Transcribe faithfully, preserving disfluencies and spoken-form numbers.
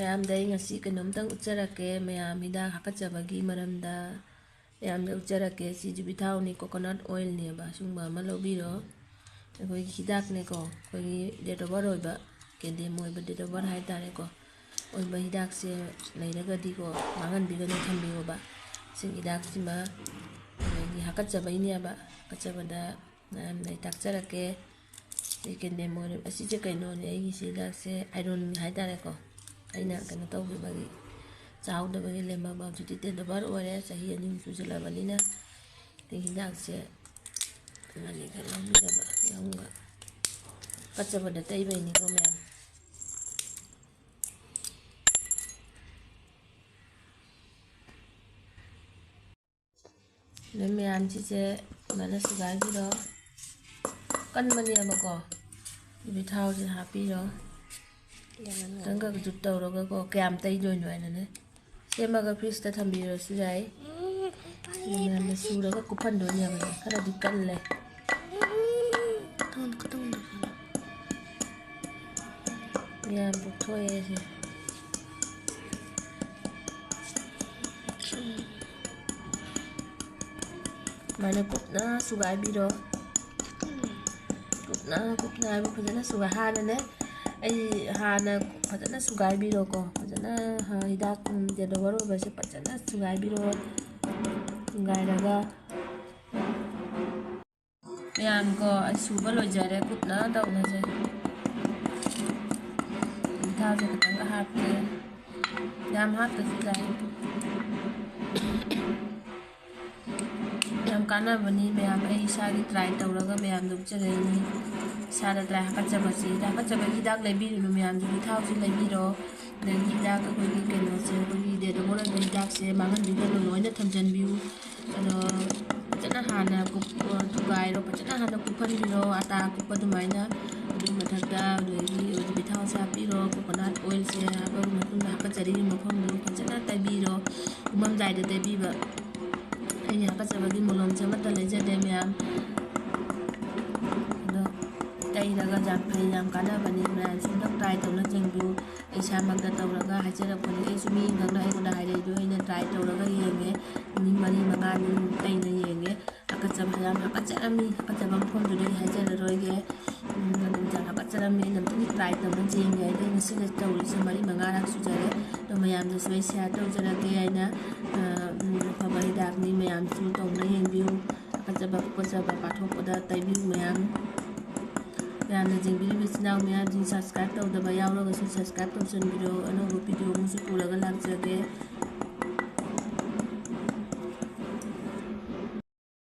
ꯃꯌꯥꯝꯗ ꯑꯩ ꯉꯁꯤ ꯀꯩꯅꯣꯝꯇꯪ ꯎꯠꯆꯔꯛꯀꯦ, ꯃꯌꯥꯝ ꯍꯤꯗꯥꯛ ꯍꯥꯀꯠꯆꯕꯒꯤ ꯃꯔꯝꯗ ꯃꯌꯥꯝꯗ ꯎꯠꯆꯔꯛꯀꯦ꯫ ꯁꯤ ꯌꯨꯕꯤ ꯊꯥꯎꯅꯤ, coconut oilꯅꯦꯕ, ꯑꯁꯨꯡꯕ ꯑꯃ ꯂꯧꯕꯤꯔꯣ꯫ ꯑꯩꯈꯣꯏꯒꯤ ꯍꯤꯗꯥꯛꯅꯦꯀꯣ, ꯑꯩꯈꯣꯏꯒꯤ date of birth ꯑꯣꯏꯕ, ꯀꯦꯟꯗꯦꯝ ꯑꯣꯏꯕ date of birth ꯍꯥꯏꯇꯥꯔꯦꯀꯣ, ꯑꯣꯏꯕ ꯍꯤꯗꯥꯛꯁꯦ ꯂꯩꯔꯒꯗꯤꯀꯣ, ꯃꯥꯡꯍꯟꯕꯤꯒꯅꯨ, ꯊꯝꯕꯤꯌꯣꯕ꯫ ꯁꯤ ꯍꯤꯗꯥꯛꯁꯤꯃ ꯑꯩꯈꯣꯏꯒꯤ ꯍꯥꯀꯠꯆꯕꯩꯅꯦꯕ, ꯍꯥꯀꯠꯆꯕꯗ ꯃꯌꯥꯝꯗ ꯑꯩ ꯇꯥꯛꯆꯔꯛꯀꯦ꯫ ꯁꯤ ꯀꯦꯟꯗꯦꯝ ꯑꯣꯏꯔꯦ꯫ ꯑꯁꯤꯁꯦ ꯀꯩꯅꯣꯅꯦ, ꯑꯩꯒꯤ ꯁꯤ ꯍꯤꯗꯥꯛꯁꯦ ironꯅꯤ ꯍꯥꯏꯇꯥꯔꯦꯀꯣ꯫ ꯑꯩꯅ ꯀꯩꯅꯣ ꯇꯧꯈꯤꯕꯒꯤ, ꯆꯥꯍꯧꯗꯕꯒꯤ ꯂꯦꯝꯃꯕ꯫ ꯍꯧꯖꯤꯛꯇꯤ date of birth ꯑꯣꯏꯔꯦ, ꯆꯍꯤ ꯑꯅꯤ ꯑꯍꯨꯝ ꯁꯨꯖꯜꯂꯕꯅꯤꯅ꯫ ꯑꯗꯩ ꯍꯤꯗꯥꯛꯁꯦ ꯑꯃꯅꯤ ꯈꯛ ꯂꯧꯕꯤꯗꯕ ꯌꯥꯎꯕ꯫ ꯍꯥꯀꯠꯆꯕꯗ ꯇꯩꯕꯩꯅꯤꯀꯣ ꯃꯌꯥꯝ꯫ ꯑꯗꯩ ꯃꯌꯥꯝꯁꯤꯁꯦ ꯐꯖꯅ ꯁꯨꯒꯥꯏꯕꯤꯔꯣ꯫ ꯀꯟꯕꯅꯦꯕꯀꯣ꯫ ꯌꯨꯕꯤ ꯊꯥꯎꯁꯦ ꯍꯥꯞꯄꯤꯔꯣ꯫ ꯈꯤꯇꯪꯒ ꯖꯨꯠ ꯇꯧꯔꯒꯀꯣ, ꯀꯌꯥꯝ ꯇꯩꯗꯣꯏꯅꯣ ꯍꯥꯏꯅꯅꯦ꯫ ꯁꯦꯝꯃꯒ fridgeꯇ ꯊꯝꯕꯤꯔꯁꯨ ꯌꯥꯏ꯫ ꯃꯌꯥꯝꯅ ꯁꯨꯔꯒ ꯀꯨꯞꯍꯟꯗꯣꯏꯅꯦꯕ꯫ ꯈꯔꯗꯤ ꯀꯜꯂꯦ꯫ ꯃꯌꯥꯝ ꯄꯣꯛꯊꯣꯛꯑꯦ ꯁꯦ꯫ ꯁꯨꯃꯥꯏꯅ ꯀꯨꯞꯅ ꯁꯨꯒꯥꯏꯕꯤꯔꯣ꯫ ꯀꯨꯞꯅ, ꯀꯨꯞꯅ ꯍꯥꯏꯕ ꯐꯖꯅ ꯁꯨꯒꯥꯏ-, ꯍꯥꯟꯅꯅꯦ, ꯑꯩ ꯍꯥꯟꯅ ꯐꯖꯅ ꯁꯨꯒꯥꯏꯕꯤꯔꯣꯀꯣ꯫ ꯐꯖꯅ ꯍꯤꯗꯥꯛ, ꯎꯝ, date of birth ꯑꯣꯏꯕꯁꯦ ꯐꯖꯅ ꯁꯨꯒꯥꯏꯕꯤꯔꯣ꯫ ꯁꯨꯒꯥꯏꯔꯒ ꯃꯌꯥꯝ ꯀꯣ, ꯑꯩ ꯁꯨꯕ ꯂꯣꯏꯖꯔꯦ꯫ ꯀꯨꯞꯅ ꯇꯧꯅꯁꯦ꯫ ꯊꯥꯎꯁꯦ ꯈꯤꯇꯪꯒ ꯍꯥꯞꯀꯦ꯫ ꯌꯥꯝ ꯍꯥꯞꯇꯁꯨ ꯌꯥꯏ꯫ ꯌꯥꯝ ꯀꯥꯟꯅꯕꯅꯤ ꯃꯌꯥꯝ꯫ ꯑꯩ ꯏꯁꯥꯒꯤ try ꯇꯧꯔꯒ ꯃꯌꯥꯝꯗ ꯎꯠꯆꯔꯛꯏꯅꯤ꯫ ꯏꯁꯥꯗ try ꯍꯥꯀꯠꯆꯕꯁꯤ, ꯍꯥꯀꯠꯆꯕꯒꯤ ꯍꯤꯗꯥꯛ ꯂꯩꯕꯤꯔꯨꯅꯨ ꯃꯌꯥꯝ, ꯌꯨꯕꯤ ꯊꯥꯎꯁꯤ ꯂꯩꯕꯤꯔꯣ꯫ ꯑꯗꯒꯤ ꯍꯤꯗꯥꯛ ꯑꯩꯈꯣꯏꯒꯤ ꯀꯩꯅꯣꯁꯦ, ꯑꯩꯈꯣꯏꯒꯤ date of birth ꯑꯣꯏꯕ ꯍꯤꯗꯥꯛꯁꯦ ꯃꯥꯡꯍꯟꯕꯤꯒꯅꯨ, ꯂꯣꯏꯅ ꯊꯝꯖꯤꯟꯕꯤꯌꯨ꯫ ꯑꯗꯣ ꯐꯖꯅ ꯍꯥꯟꯅ ꯀꯨꯞ-, ꯊꯨꯒꯥꯏꯔꯣ, ꯐꯖꯅ ꯍꯥꯟꯅ ꯀꯨꯞꯍꯟꯕꯤꯔꯣ, ꯑꯇꯥ ꯀꯨꯞꯄ ꯑꯗꯨꯃꯥꯏꯅ꯫ ꯑꯗꯨ ꯃꯊꯛꯇ ꯑꯗꯒꯤ ꯌꯨꯕꯤ ꯊꯥꯎꯁꯦ ꯍꯥꯞꯄꯤꯔꯣ, coconut oilꯁꯦ ꯍꯥꯞꯄ ꯃꯇꯨꯡꯗ ꯍꯥꯀꯠꯆꯔꯤꯕ ꯃꯐꯝꯗꯨ ꯐꯖꯅ ꯇꯩꯕꯤꯔꯣ, ꯇꯨꯝꯃꯝꯗꯥꯏꯗ ꯇꯩꯕꯤꯕ꯫ ꯑꯩꯒꯤ ꯍꯥꯀꯠꯆꯕꯒꯤ ꯃꯣꯂꯣꯝꯁꯦ ꯑꯃꯠꯇ ꯂꯩꯖꯗꯦ ꯃꯌꯥꯝ꯫ ꯑꯗꯣ ꯇꯩꯔꯒ ꯌꯥꯝ ꯐꯩ, ꯌꯥꯝ ꯀꯥꯟꯅꯕꯅꯤ꯫ ꯃꯌꯥꯝꯁꯨ ꯑꯝꯇꯪ try ꯇꯧꯅ ꯌꯦꯡꯕꯤꯌꯨ꯫ ꯑꯩ ꯏꯁꯥꯃꯛꯇ ꯇꯧꯔꯒ ꯍꯥꯏꯖꯔꯛꯄꯅꯤ꯫ ꯑꯩꯁꯨ ꯃꯤ ꯑꯃꯈꯛꯅ ꯑꯩꯉꯣꯟꯗ ꯍꯥꯏꯔꯛꯑꯦ, ꯑꯗꯨ ꯑꯩꯅ try ꯇꯧꯔꯒ ꯌꯦꯡꯉꯦ꯫ ꯅꯨꯃꯤꯠ ꯃꯔꯤ ꯃꯉꯥꯅꯤ ꯇꯩꯅ ꯌꯦꯡꯉꯦ꯫ ꯍꯥꯀꯠꯆꯕ ꯌꯥꯝ ꯍꯥꯀꯠꯆꯔꯝꯃꯤ꯫ ꯍꯥꯀꯠꯆꯕ ꯃꯐꯝꯗꯨꯗꯤ ꯑꯩ ꯍꯥꯏꯖꯔꯔꯣꯏꯒꯦ꯫ ꯎꯝ, ꯑꯗꯨꯝ ꯌꯥꯝ ꯍꯥꯀꯠꯆꯔꯝꯃꯤ꯫ ꯑꯩꯅ ꯑꯝꯇꯪꯗꯤ try ꯇꯧꯅ ꯌꯦꯡꯒꯦ꯫ ꯑꯩ ꯉꯁꯤꯗ ꯇꯧꯔꯤꯁꯦ ꯃꯔꯤ ꯃꯉꯥꯔꯛ ꯁꯨꯖꯔꯦ꯫ ꯑꯗꯣ ꯃꯌꯥꯝꯗꯁꯨ ꯑꯩ share ꯇꯧꯖꯔꯒꯦ ꯍꯥꯏꯅ, ꯑ, ꯎꯝ, ꯑꯐꯕ ꯍꯤꯗꯥꯛꯅꯤ꯫ ꯃꯌꯥꯝꯁꯨ ꯇꯧꯅ ꯌꯦꯡꯕꯤꯌꯨ꯫ ꯍꯥꯀꯠꯆꯕ ꯈꯣꯠꯆꯕ ꯄꯥꯊꯣꯛꯄꯗ ꯇꯩꯕꯤꯌꯨ ꯃꯌꯥꯝ꯫ ꯃꯌꯥꯝꯅ ꯌꯦꯡꯕꯤꯔꯤꯕ ꯏꯆꯤꯟ ꯏꯅꯥꯎ ꯃꯌꯥꯝꯁꯤꯡ, subscribe ꯇꯧꯗꯕ ꯌꯥꯎꯔꯒꯁꯨ subscribe ꯇꯧꯁꯟꯕꯤꯔꯣ꯫ ꯑꯅꯧꯕ video ꯑꯃꯁꯨ ꯄꯨꯔꯒ ꯂꯥꯛꯆꯒꯦ꯫